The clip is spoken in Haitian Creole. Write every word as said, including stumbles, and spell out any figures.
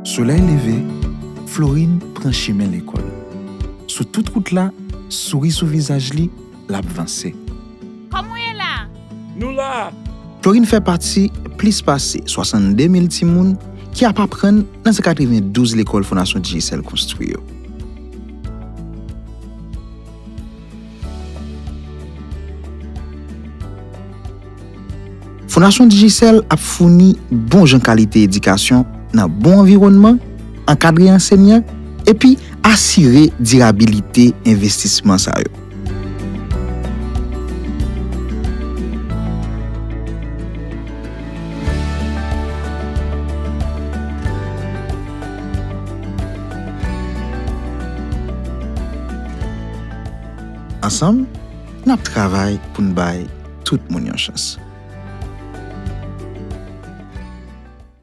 Solèy leve, Florin pran chemen lekòl. Sou tout wout la, souri sou vizaj li, l ap vanse. Kòman w ye la? Nou la! Florin fè pati plis pase swasannde mil timoun ki ap aprann nan san katrevendouz lekòl Fondasyon Digicel konstwi yo. Fondasyon Digicel ap founi bon jan kalite edikasyon nan bon anviwònman, ankadre ansenyan, epi asire dirabilite envestisman sa yo. Ansanm, n ap travay pou n bay tout moun yon chans.